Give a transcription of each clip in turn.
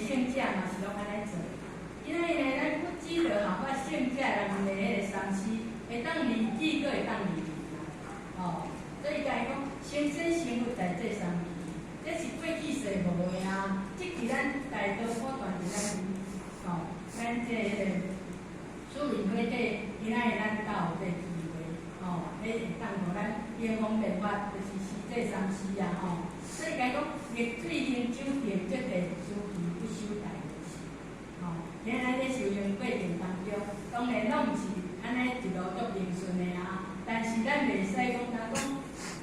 聖者嘛是攏按呢做。今仔日呢，咱不止著效法聖者人的彼個三思，會當利己，閣會當利人啊！哦，所以共伊講，成仙成佛在這三期，這是過去世無的啊。這期咱大道普傳佇咱哦，咱這彼個慈明會底，今仔日咱較有這機會，哦，彼會當予咱迎風變法，就是思這三思啊！吼，所以共伊講，逆水行舟停，這地思期不修大事。吼，今仔咱咧修行過程當中，當然攏毋是按呢一路足平順的啊。但是咱袂使講若講，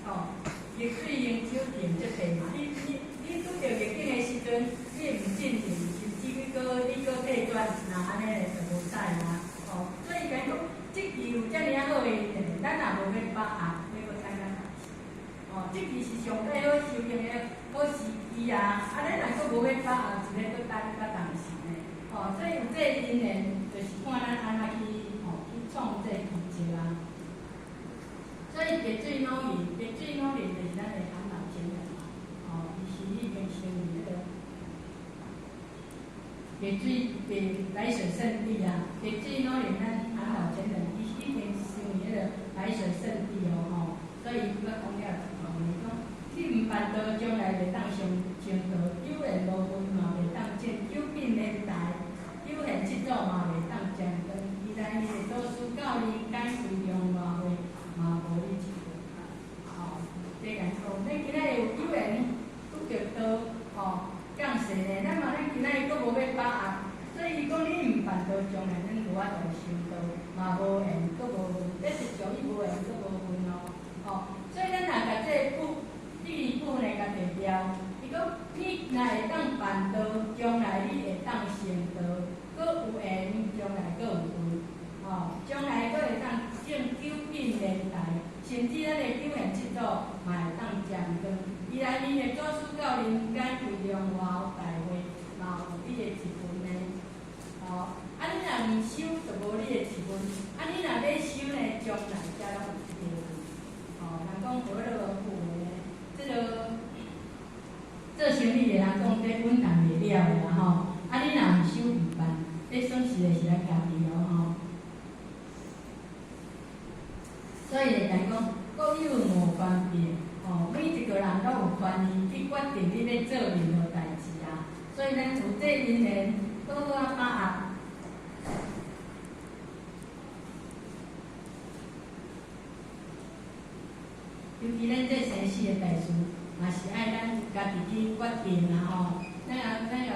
吼，逆水行舟停這地嘛。你拄著逆境的時陣，你毋進行，甚至去閣你閣退轉，若按呢就無彩啊。吼，所以共伊講，這期有遮爾仔好的因緣，咱若無欲把握，欲閣等到啥時？哦，這期是上蓋好修行的好時機啊！啊，咱若閣無欲把握，是欲閣等到當時呢？哦，所以有這個因緣，就是看咱按怎去吼去創這奇蹟啊！所以白水老人，白水老人就是咱的涵老前人嘛。哦，伊是已經成為彼個白水白白水聖地啊！白水老人咱涵老前人，伊是已經成為彼個白水聖地哦吼。所以伊閣講了一段話，講你毋辦道，將來袂當成成道；有緣無分嘛，袂當證九品蓮台；九現七祖嘛，袂當沾光。伊來伊的祖師教人間規量偌會，嘛無你一分。吼，這共講，咱今仔日有有緣拄著道，吼，降世呢，咱嘛咱今仔日閣無欲把握，所以伊講你毋辦道，將來咱無法度修道，嘛無緣，閣無分，這是屬於無緣閣無分哦。吼，所以咱若共這個句，這個句呢，共提掉，伊講你若會當辦道，將來你會當成道，閣有緣，將來閣有分，吼，將來閣會當證九品蓮台，甚至咱的九現七祖嘛會當沾光。伊來面的祖師教人間規量偌大會，嘛有你的一分呢。吼，啊你若毋修，就無你的一分；啊你若欲修呢，將來才攏有這個分。吼，人講何樂而不為呢？這個做生意的人講，這穩當袂了的啦吼。啊，你若毋修毋辦，這損失的是咱家己哦吼。所以會共講，各有無分別，吼，每一個人攏有權利去決定你欲做任何代誌啊。所以咱有這因緣，好好仔把握。尤其咱這生死的代誌，嘛是愛咱家己去決定啦吼。咱也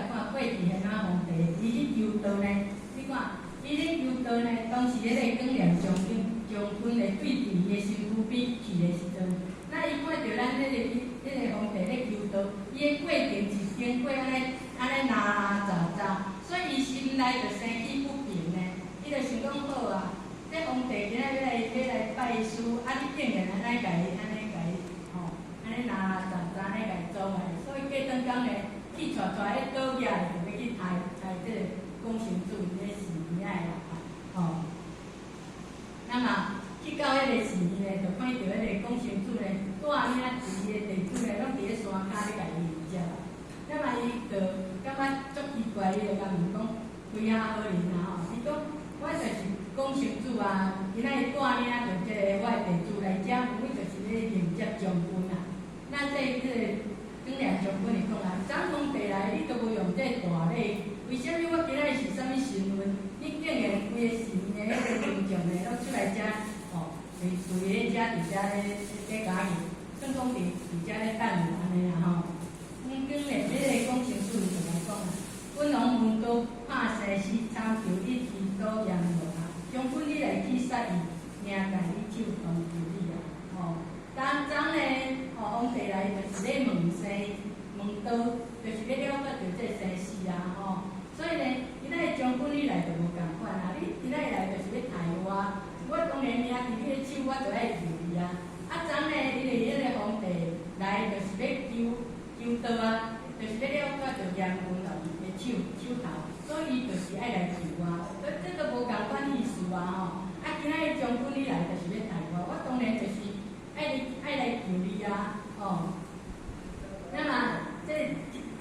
看過去彼仔皇帝，伊去求道呢，你看，伊咧求道呢，當時彼個廣念將軍將軍咧對佇伊的身軀邊去的時陣，那伊看著咱彼個皇帝咧求道，伊的過程是經過按呢按呢拉拉雜雜，所以伊心內就生起不平呢。伊就想講好啊，這皇帝今仔欲來欲來拜師，啊你竟然按呢共伊按呢共伊吼，按呢拉拉雜雜按呢共伊阻礙，所以過轉工呢，去帶帶彼刀舉來，就欲去刣刣這個廣成子𪜶咧寺院仔的人啊，吼。那麼去到彼個寺院呢，就看著彼個廣成子呢，帶領伊的弟子呢，攏佇咧山跤咧共伊迎接。那麼伊就感覺足奇怪，伊就共問講：幾仔好人啊吼？伊講我就是廣成子啊，今仔日帶領著這個我的弟子來遮，阮就是咧迎接將軍啊。那這個廣念將軍伊講啊，昨皇帝來，你都無用這大禮，為啥物我今仔日是啥物身份？你竟然規个寺院的彼個群眾呢，攏出來遮吼，佇佇咧遮佇遮咧咧共伊，算講佇佇遮咧等我按呢啦吼。阮廣念彼個廣成子伊就來講啊，君王問道拍生死，參求一時多閻羅啊。將軍你來去殺伊，命在你手當求你啊！吼，當昨呢，吼皇帝來就是咧問生問道，就是欲了解著這生死啊！吼，所以呢，今仔日將軍你來就無仝款啊！你今仔日來就是欲刣我，我當然命佇你的手，我就愛救你啊！啊，昨呢，因為彼個皇帝來就是欲求求道啊，就是欲了解著閻君老伊的手手頭，所以伊就是愛來救我。這這都無仝款意思啊！吼，啊，今仔日將軍你來就是欲刣我，我當然就是愛愛來救你啊！吼，那麼這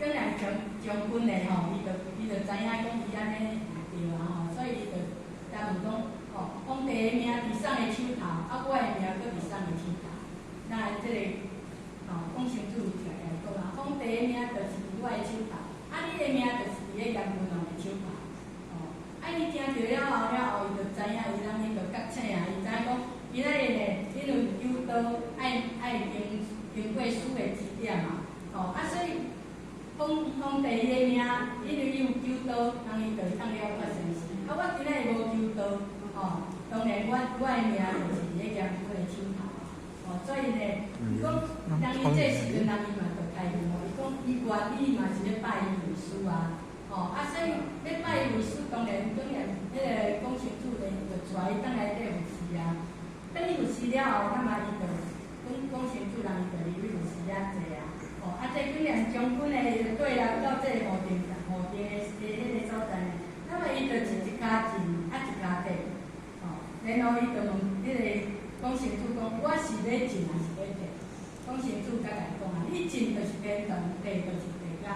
竟然將將軍的吼，伊就知影講伊按呢毋對啊吼，所以伊就甲問講，吼，皇帝的命佇啥的手頭，啊，我的命閣佇啥的手頭？那這個吼，講清楚伊就共講啊，皇帝的命就是佇我的手頭，啊，你的命就是佇咧閻君王的手頭。吼，啊，伊聽著了後了後，伊就知影伊人伊就覺醒啊，伊知影講，今仔日呢，因為求道愛經過師的指點嘛，吼，啊，所以皇帝伊的命，因為伊有求道，人伊就會當了解生死。啊，我今仔日無求道，吼，當然我的命就是佇咧閻君的手頭。吼，所以呢，伊講，當伊這時陣，人伊嘛就開悟，伊講伊願意嘛是咧拜伊為師啊。吼，啊，所以欲拜伊為師，當然，彼個講清楚咧，就帶伊轉來綴佛寺啊。轉去佛寺了後，那麼伊就講講清楚，人伊就入去佛寺遐坐啊。吼，啊，這竟然將軍呢，伊就對啦，到這個雨定的彼個所在呢，那麼伊就是一跤進，啊一跤退，吼，然後伊就問彼個講清楚講，我是欲進還是欲退？講清楚佮伊講啊，你進就是天堂，退就是地獄，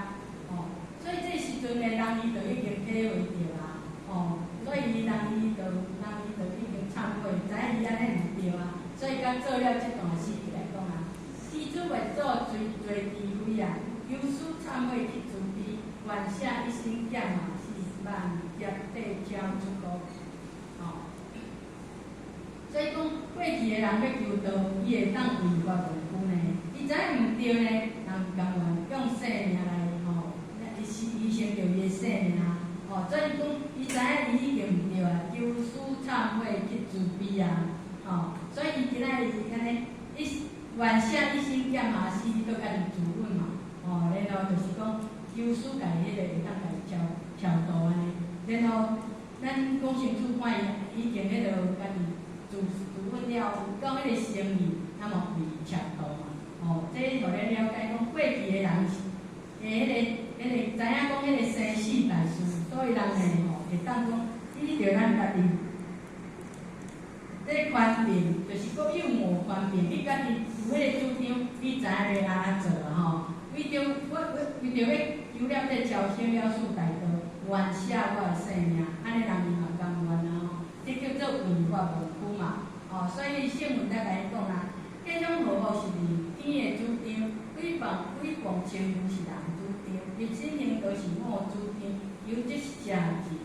吼。所以這時陣呢，人伊就已經體會著啊，吼，所以人伊就已經懺悔，知影伊按呢毋對啊，所以才做了這段詩來講啊。施主袂做追追智慧啊，求師懺悔去慈悲，願捨一生減下死，萬劫得超出國。吼，所以講過去的人欲求道，伊會當違法無虛呢。伊知影毋對呢，人甘願用性命來吼，伊是犧牲著伊的性命。吼，所以講伊知影伊已經毋對啊，求師懺悔去慈悲啊，吼，所以伊今仔日是按呢，伊願捨一生減下死，伊閣家己自刎嘛，吼，然後就是講求師共伊彼個會當共伊超超度按呢，然後咱講清楚看伊已經彼個家己自刎了，到彼個生意，那麼被超度嘛，吼，這予咱了解講過去的人是，彼個知影講彼個生死大事，所以人呢吼會當講依著咱家己。這權柄就是閣有無權柄，你家己有彼個主張，你知影欲按怎做啊吼？為著我為著欲求了這超生了事大道，願捨我的性命，按呢人伊嘛甘願啊吼。這叫做違法無虛嘛。哦，所以聖文才共伊講啊，這種禍福是天的主張，毀謗清虛是人主張，立身行道是我主張，求則捨智，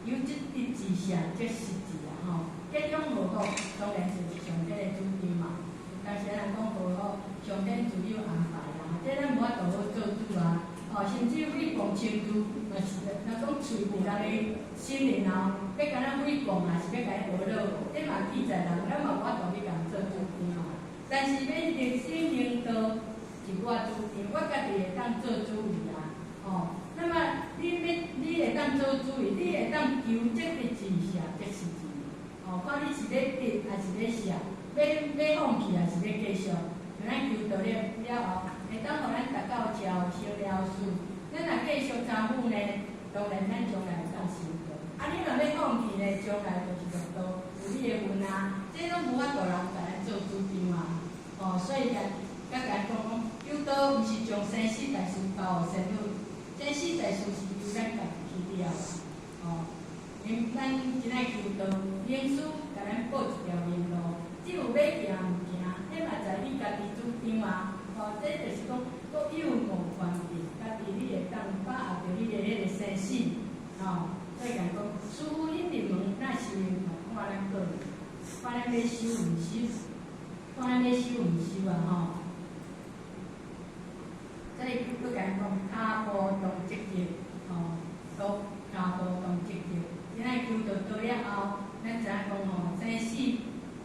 求則得智捨則失智啊吼。這種禍福當然就是上帝的主張嘛。有當時人講禍福，上天自有安排啦，這咱無法度好做主啊。哦，甚至毀謗清虛，嘛是若講喙有人的心靈哦，欲共咱毀謗啊，是欲共伊學落，這嘛記載人，咱嘛無法度去共做主張啊。但是欲立身行道是我主張，我家己會當做主意啊。哦，那麼你欲你會當做主意，你會當求則得智，捨則失智。哦，看你是欲得還是欲捨，欲放棄還是欲繼續。咱求道了了後，會當予咱達到超生了事。咱若繼續參與呢，當然咱將來會當修道。啊，你若欲放棄呢，將來就是六道有你的份啊。這攏無法度人共咱做主張啊。哦，所以才共咱講講，求道毋是將生死大事交予仙女，生死大事是由咱家己去了啊。哦，因咱今仔求道，明師共咱布一條明路，只有欲行毋行，彼嘛在你家己主張啊。哦，這就是講，閣有無權柄，家己你會當把握著你的彼個生死。吼，所以共講，師父恁入門若修行，嘛看咱個人，看咱欲修毋修，看咱欲修毋修啊吼。所以閣共講，跤步動積極，吼，都跤步動積極。今仔求著道了後，咱知影講吼，生死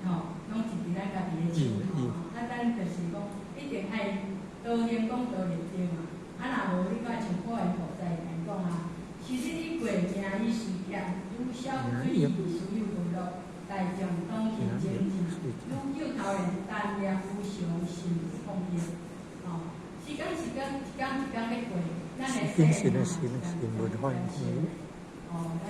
吼，攏是佇咱家己的手頭。啊，咱就是講，一定愛道行廣道立德嘛。啊，若無你看像普賢菩薩共講啊，時日已過，命已隨減，如小水時有無落，大眾當去精進，愈久頭然單念無常，心無放逸。吼，時間一工一工咧過，咱的生命哦，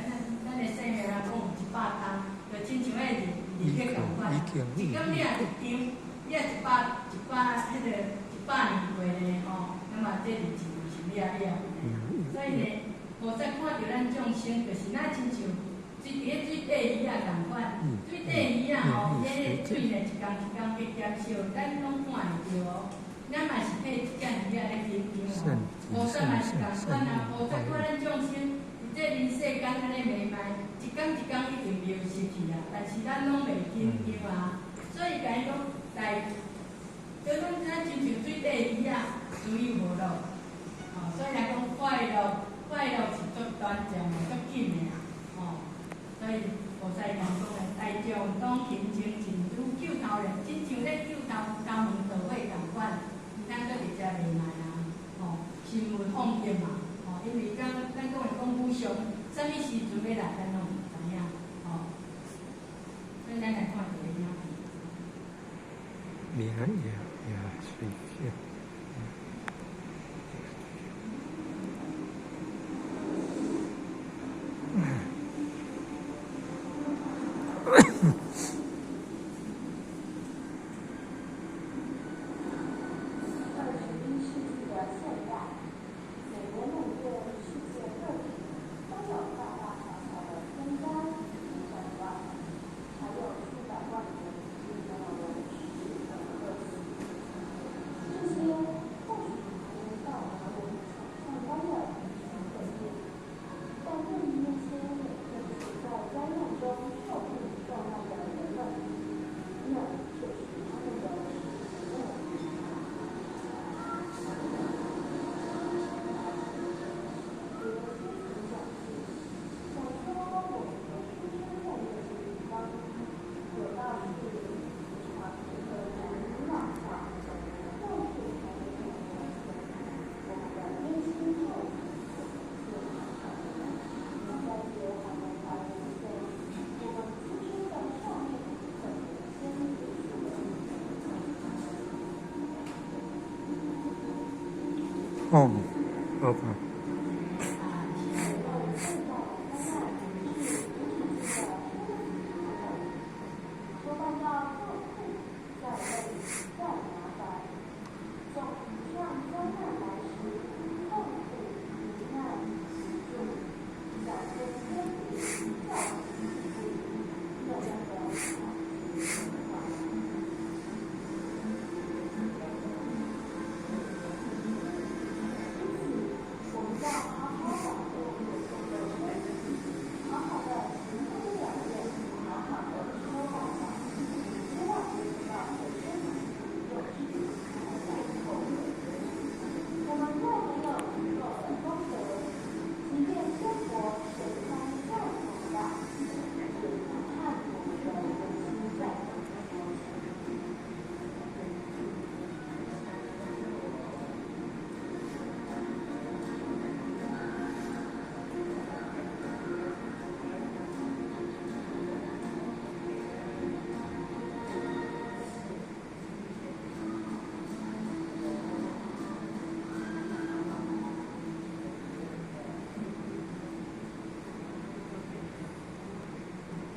咱的生命啊，講有100冬，就親像彼個日日月仝款，一工你若一張，你若一百一百彼個100年過咧吼，那麼這日子有啥物仔了。所以呢，菩薩看著咱眾生，就是若親像水佇咧水底魚仔仝款，水底魚仔吼，伊彼个水呢一工一工加減少，咱攏看會著哦。咱嘛是替這隻魚仔咧緊張哦。菩薩嘛是仝款啊，菩薩看咱眾生佇這人世間按呢迷茫，一工一工已經流失去啊，但是咱攏袂緊張啊。所以共伊講，來，就咱咱親像水底魚仔，自由無樂。哦，所以來講快樂，快樂是足短暫的、足緊的啊。哦，所以菩薩講講的，大眾當勤精進，如救頭咧，親像咧救頭頭毛著火仝款，毋通閣佇遮迷茫啊。吼，心無放逸嘛。吼，因為講咱講的講無常，啥物時陣欲來，咱攏毋知影。吼，所以咱來看一个影片。名也也隨便。 21世紀的現代，美國每月世界各地都有大大小小的天災與戰亂，還有數百萬人因為糧食而餓死。這些或許還沒到達我們想象般的貧窮困境，但對於那些每天處在災難中受苦受難的人們，那卻是他們的實際命運。別心存僥倖，想說我們出生在這些地方，有道是一場和男女老少，到處才會看見我們的內心就在這還沒20歲，我們青春的壽命可能先結束了。哦，好吧。最大的災難是無止境的生死輪迴，多半要再苦、再累、再麻煩，總不像災難來時痛苦、無奈、無助，小天天地，叫苦不已，那樣的慘絕情況。因此，我們要好好保護我們的身體，好好的勤工養練，好好的修道法，千萬別等到身體有事才來後悔。我們若沒有足夠的功德，即便生活神通再強大，也不盼我們的人心再多。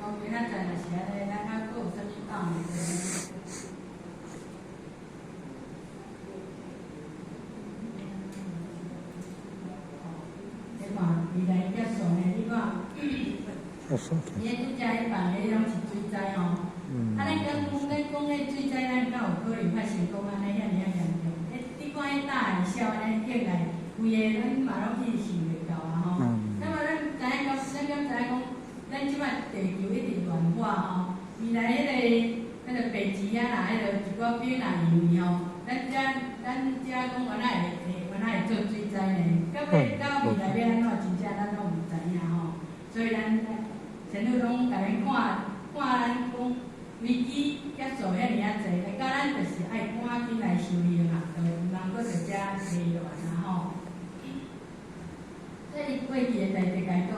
講今仔載若是按呢，咱還閣有啥物放的？你看未來結束呢？你看，伊彼拄才彼放的彼攏是水災吼。啊，咱講彼水災，咱敢有可能發生講按呢遐爾仔嚴重？彼你看彼大海嘯按呢起來，規个咱嘛攏去想袂到啊吼。那麼咱知影講，咱敢知影講，咱這擺地球一直暖化吼，未來彼個北極啊啦，彼個一寡冰若融去吼，咱遮講原來會做水災呢？到尾到未來欲按怎，真正咱攏毋知影吼。所以咱前日攏共恁看看咱講危機結束遐爾仔濟，到咱就是愛趕緊來修行啊，就毋通閣佇遮迷亂啊吼。所以過去的代誌共伊講，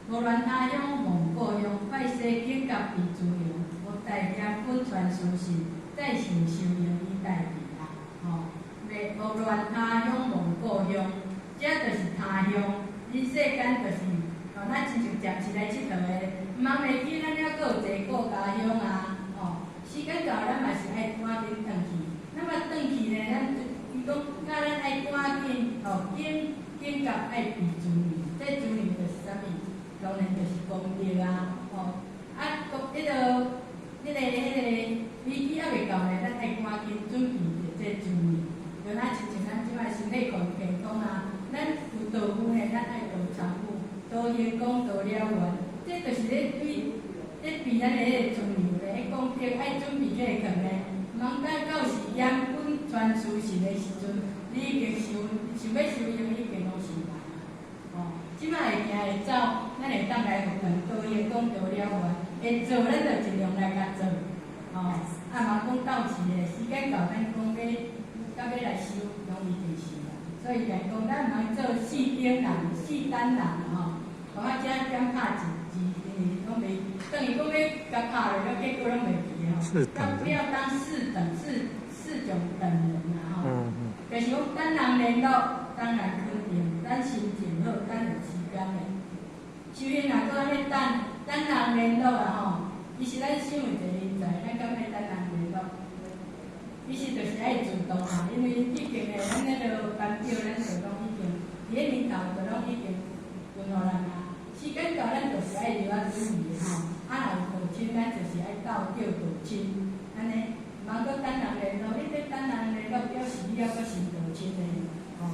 無亂他鄉忘故鄉，拜師警覺被自由，無大業本傳書信，再想修行以代志啊吼。袂無亂他鄉忘故鄉，這就是他鄉，人世間就是吼，咱親像暫時來𨑨迌的，毋通袂記咱猶閣有一個故家鄉啊吼。時間到，咱嘛是愛趕緊轉去。那麼轉去呢，咱伊講，教咱愛趕緊吼，緊。緊急愛備資糧，這資糧就是啥物？當然就是功德啊，吼！啊，講彼個、彼個、彼個危機猶未到呢，咱愛趕緊準備著這資糧。就若親像咱這擺身體健康啊，咱有道具呢，咱愛多參與，多行功，多了緣，這就是咧對咧備咱的彼個資糧咧，彼功德愛準備起來囥呢。毋通等到時嚴本傳出現的時陣，你已經修想欲修行，已經攏失敗啊！吼，這擺會行會走，咱會當來佛堂多行功，多了緣，會做咱就盡量來共做，吼。啊，嘛講到時的時間到，咱講欲到尾來修，攏已經是啊。所以來講，咱毋通做四等人、四等人吼。我遮點拍一字，因為攏袂，等於講欲共拍落，了結果攏袂記吼。咱不要當四等四四種等人啊吼。就是講等人聯絡，等人肯定，等心情好，等有時間的。修行若閣按呢等，等人聯絡啊吼，其實咱身為一個人才，咱敢欲等人聯絡？其實就是愛主動啊，因為畢竟呢，咱彼個班表，咱就攏已經佇咧年頭就攏已經分予咱啊。時間到，咱就是愛入啊準備吼。啊，若有道親，咱就是愛鬥叫道親，按呢，毋通閣等人聯絡。你咧等人聯絡，表示你猶閣成道親的吼。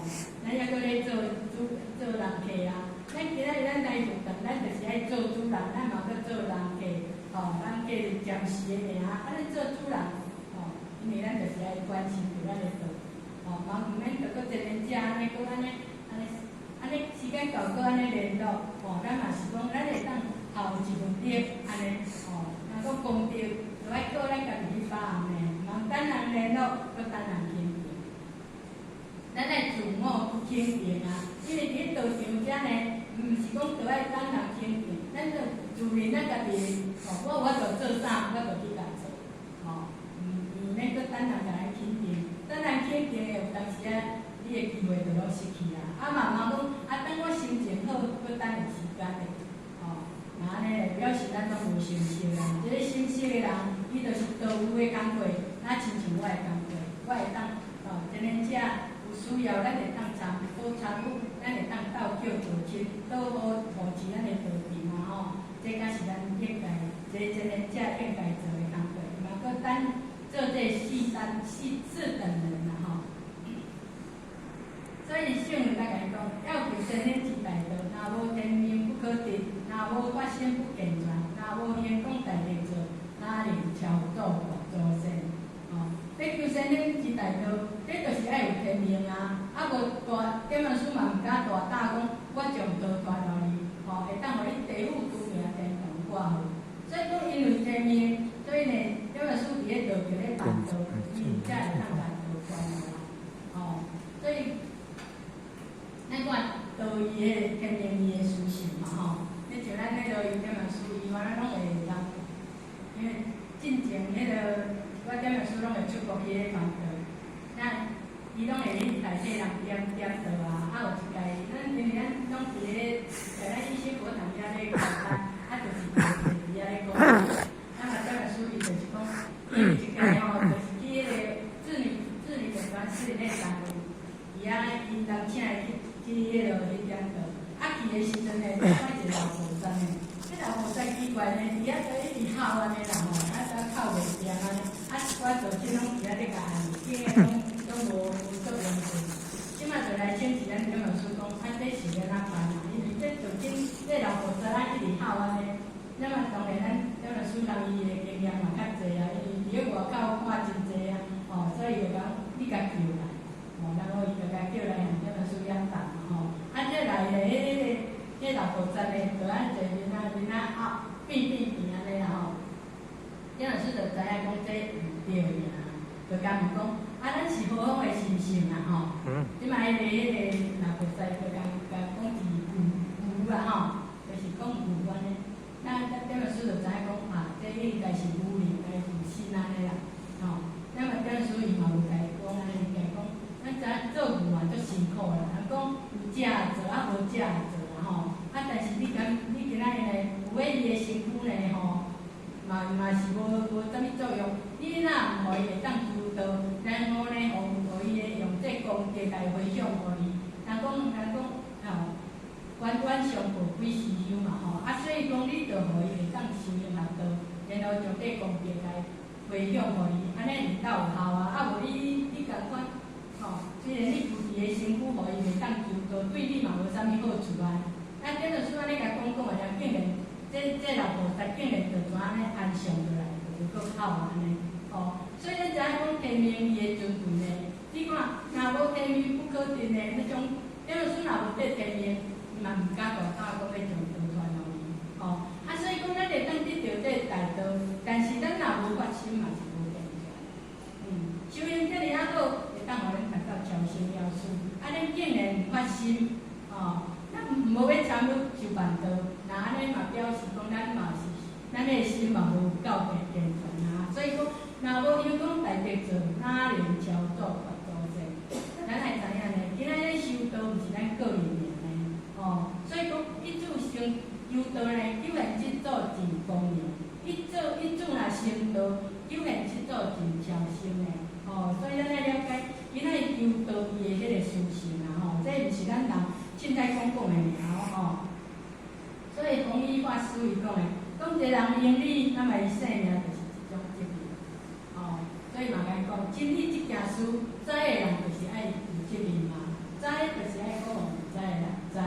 咱猶閣咧做主做人客啊。咱今仔日咱來佛堂，咱就是愛做主人，咱嘛閣做人客，吼，人客是暫時的爾，啊，咱做主人，吼，因為咱就是愛關心著咱的道，吼，嘛毋免閣閣一日食按呢，閣按呢，按呢，按呢時間到閣按呢聯絡，吼，咱嘛是講咱會當後一份力，按呢，吼，若講功德，就愛靠咱家己去把握呢，毋通等人聯絡，閣等人肯定。咱愛自我去肯定啊，因為佇咧道場遮呢，毋是講著愛等人肯定，咱就自然咱家己，吼，我有法度做啥，我就去共做，吼，毋免閣等人共咱肯定，等人肯定的有當時啊，你的機會就攏失去啊。啊嘛毋通講，啊等我心情好，閣等有時間的，吼，若按呢就表示咱攏無心識啊。這個心識的人，伊就是道有的工課，若親像我的工課，我會當，吼，這個遮有需要，咱會當參多參與，咱會當鬥叫道親，倒好扶持咱的道場啊吼。這才是咱應該，這個真人者應該做的工課，嘛閣等做這四等四四等人啦吼。所以聖人來共伊講，要求仙人之大道，若無天命不可得，若無發心不健全，若無行功大德做，哪能超度佛祖先？吼，欲求仙人之大道，這就是愛有天命啊！啊，無大點仔師嘛毋敢大膽講，我將道傳予你，吼，會當予你地府出名天堂掛號。所以講，因為天命，所以呢，點仔師佇咧道教咧辦道，伊才會當共道傳予人。吼，所以咱看道伊的天命伊的屬性嘛吼，你像咱彼個點仔師，伊原來攏會人，因為進前彼個我點仔師攏會出國去咧傳道，那伊攏會去代替人點點道啊，啊有一擺，咱因為咱攏佇咧在咱一心佛堂遐咧講班，啊就是佇遐咧講，啊嘛點仔師伊就是講，伊有一擺吼，就是去彼個子女的傳世咧單位，伊遐𪜶人請伊去去彼落去點道，啊去的時陣呢，看一個老菩薩呢，這老菩薩奇怪呢，佇遐就一直哭按呢啦吼，啊都哭袂停按呢，啊我道親攏佇遐咧共按，見的攏攏無作用過。這擺就來請示咱點老師講，啊這是欲按怎辦啊？因為這道親這老菩薩啊一直哭按呢，那麼當然咱點老師人伊的經驗嘛較濟啊，因為佇咧外口看真濟啊，吼，所以就講你共叫來，吼，然後伊就共叫來向點老師仰談嘛吼。啊，這來的彼個這老菩薩呢，就按坐面仔面仔啊變變變按呢啦吼。點老師就知影講這毋對爾，就共問講，啊，咱是何方的神聖啊吼？這擺彼個老菩薩就共共講是牛牛啊吼，就是講牛按呢。那點老師就知影講啊，這應該是牛靈的附身按呢啦，吼。那麼點老師伊嘛有共伊講按呢，伊共講，咱知影做牛嘛足辛苦啦，人講有食做啊無食做啦吼。啊，但是你敢你今仔日呢，有彼伊的身軀呢吼，嘛嘛是無啥物作用。你若毋予伊會當求道，然後呢，予伊用這功德來回向予伊。人講人講，阮上無幾時香嘛吼，啊，所以講你著予伊會當修行學道，然後將這功德來回向予伊，按呢會較有效啊。啊，無你仝款吼，雖然你求伊的身軀予伊袂當求道，對你嘛無啥物好處啊。啊，典老師按呢共講講的了，竟然這老菩薩竟然就怎按呢安詳落來，就無閣哭按呢，吼。所以咱知影講天命伊的尊貴呢，你看，若無天命不可得呢，彼種典老師若無這天命，伊嘛毋敢大膽講欲將道傳予伊，吼。啊，所以講咱會當得著這大道，但是咱若無發心嘛是無變出。修行遮爾仔好，會當予咱達到超生了事，啊，咱竟然毋發心，吼，咱無欲參與修辦道，那按呢嘛表示講咱嘛是，咱的心嘛無夠健全啊。所以講，若無因講大德做，哪能超度佛祖先？咱愛知影呢，今仔日修道毋是咱個人的，吼，所以講一主成求道呢，久然這做真光明；一做一主若成道，久然這做真超生的，吼。所以咱愛了解今仔日求道伊的彼個殊勝啊，吼，這毋是咱人凊彩講講的爾吼。所以弘一法師伊講的，講一個人明理，那麼伊生命就是一種責任，吼。所以嘛共伊講，真理這件事，知的人就是愛有責任嘛，知就是愛講予毋知的人知，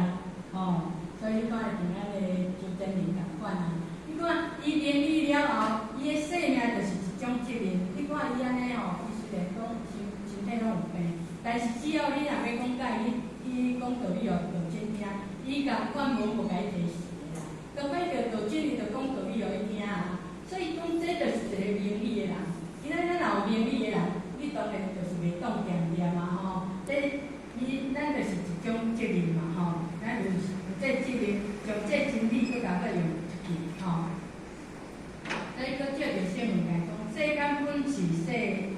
吼。所以你看像咱的周真靈仝款啊，你看伊明理了後，伊的生命就是一種責任。你看伊按呢吼，伊雖然講身體攏有病，但是只要你若欲講共伊去講道理予道真聽，伊仝款無無共伊提示的啦。當擺著道真，伊就講道理予伊聽啊。所以講這就是一個明理的人。今仔咱若有明理的人，你當然就是袂當恬恬啊吼。這伊咱就是一種責任嘛吼，咱有這責任，將這真理閣共閣用出去吼。所以閣借著聖文來講，世間本是世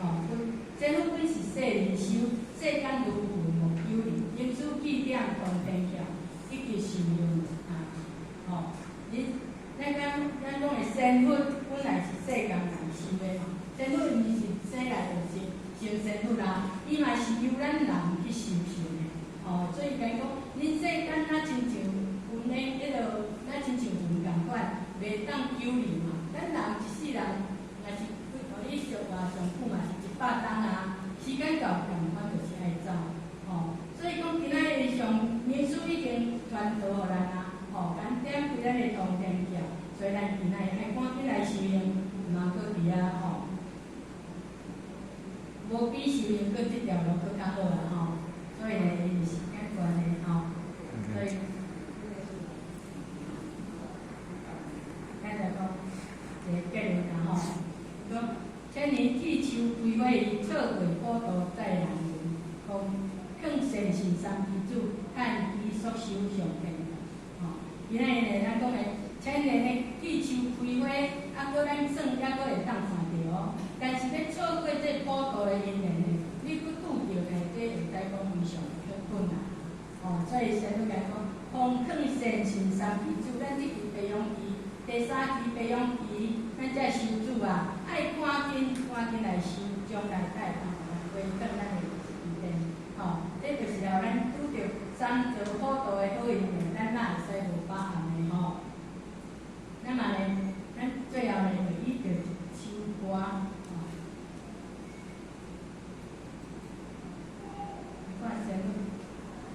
吼，本仙佛本是世人修，世間如雲莫久離，因此記點通天橋，以及受用啊吼。你咱講咱講的仙佛本來是世間人修的嘛，仙佛毋是生來就是成仙佛啊，伊嘛是由咱人去修成的，吼。所以講講，恁世間若親像雲的彼落，若親像雲仝款，袂當久離嘛。咱人一世人，若是伊俗活上久嘛是100冬啊，時間到仝款就是愛走，吼。所以講今仔日上明師已經傳道予咱啊，吼，共點開咱的通天竅，所以咱今仔日愛趕緊來修行，毋通閣佇遐吼，無比修行閣這條路閣較好啦吼。所以呢，伊是時間關係吼，所以咱就講一個結論啦吼，講千年鐵樹開花，伊錯過普度再難聞，講勸善信三期主，趁機速修上天吼。今仔日呢，咱講的千年的鐵樹開花，啊，閣咱算猶閣會當看著哦。但是欲錯過這普度的因緣呢，你閣拄著呢，這會使講非常困難。哦，所以先欲共講，奉勸善信三期主，咱這支白羊期，第三期白羊期，咱這修主啊，愛趕緊趕緊來修，將來才會當予咱回轉咱的伊甸。吼，這就是予咱拄著三座普度的好因緣，咱哪會使無把握的吼？那麼呢，咱最後呢，就以著一首歌，吼。你看仙女，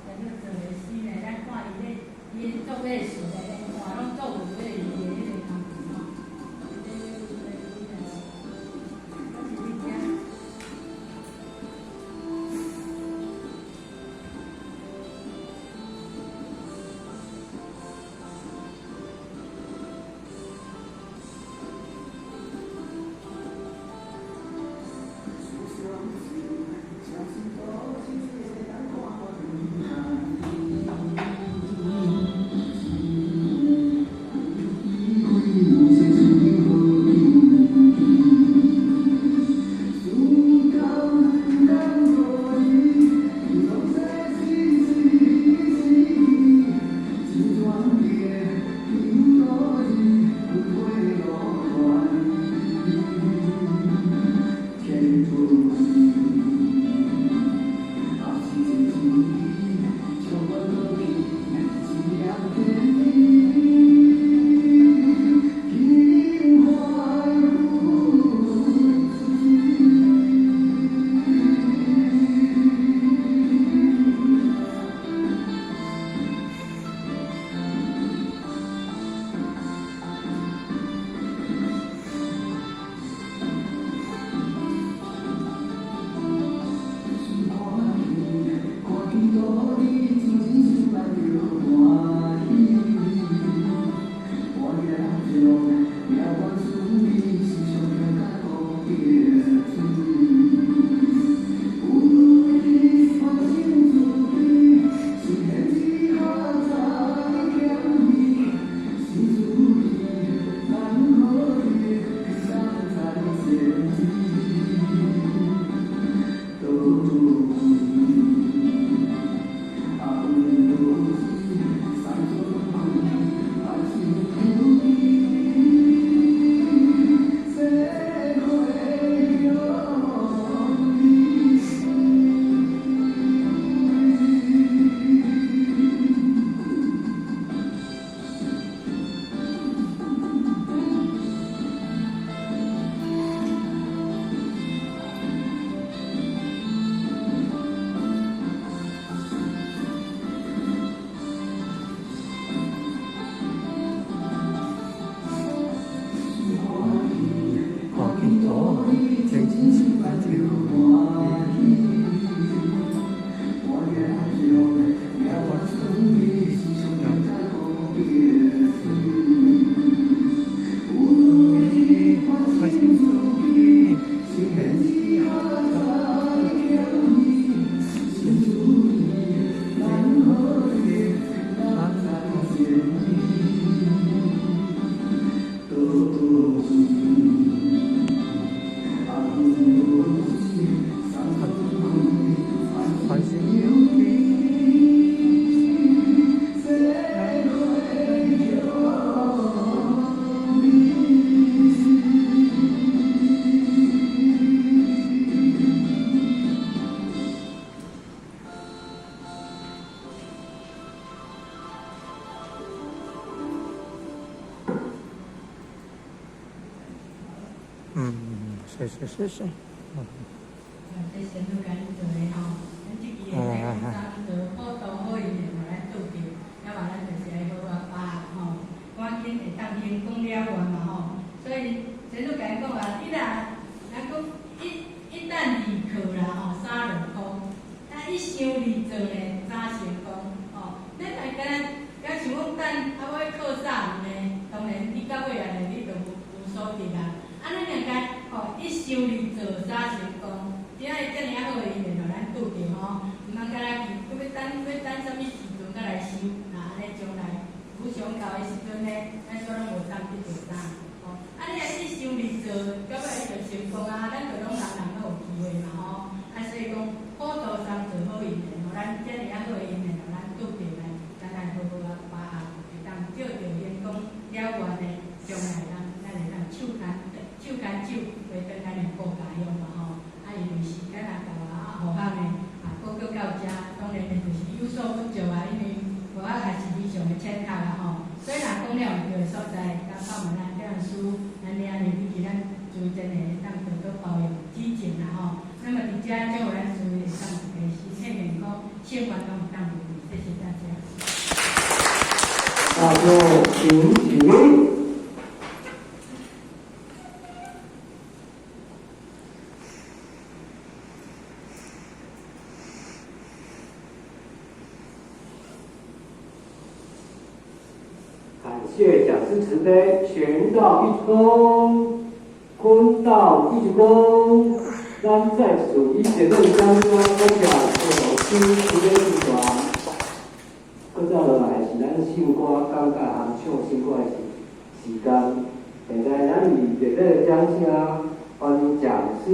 仙女做的詩呢，咱看伊咧，伊做彼個事呢，看攏做有彼個伊的彼個工程吼。我是咧聽。嗯，謝謝謝謝。這神女共咱做的吼，咱這支會使講三做普度好姻緣，予咱拄著，猶嘛咱就是愛好好把握吼，趕緊會當成功了願嘛吼。所以神女共咱講啊，你若咱講一旦二靠啦吼，三落空，啊一想二做呢，三成功吼。咱若敢敢想講等啊，我欲靠啥呢？當然你到尾啊，你就無無所得啊。啊，咱若敢吼一想二做三成功。今仔日遮爾仔好的姻緣，予咱拄著吼，毋通干焦去，閣欲等欲等啥物時陣才來修，啊，按呢將來無常到的時陣呢，咱煞攏無當得著啥，吼。啊，你若一想二做，到尾你就成功啊，咱就攏人人攏有機會嘛吼。啊，所以講普度三做好姻緣，予咱遮爾仔好的姻緣，予咱拄著呢，咱愛好好仔把握，會當照著成功了願的，將來咱會當手牽手回轉咱的故家鄉嘛吼。啊，因為時間也到啊，啊，學校呢，啊，閣閣到遮，當然就是有所不足啊，因為我也是非常的淺學啊吼。所以若講了毋對的所在，當放問咱這樣師，咱遐呢以及咱諸真的會當多多包容指正啦吼。那麼佇遮祝咱諸會當大家身體健康，生活攏會當如意，謝謝大家。那就請起立。感謝講師慈悲，玄道一鞠躬，坤道一鞠躬。咱再次以前的掌聲，感謝郭老師慈悲指導。閣再落來是咱唱歌講解和唱新歌的時間。現在咱以熱烈的掌聲，歡迎講師。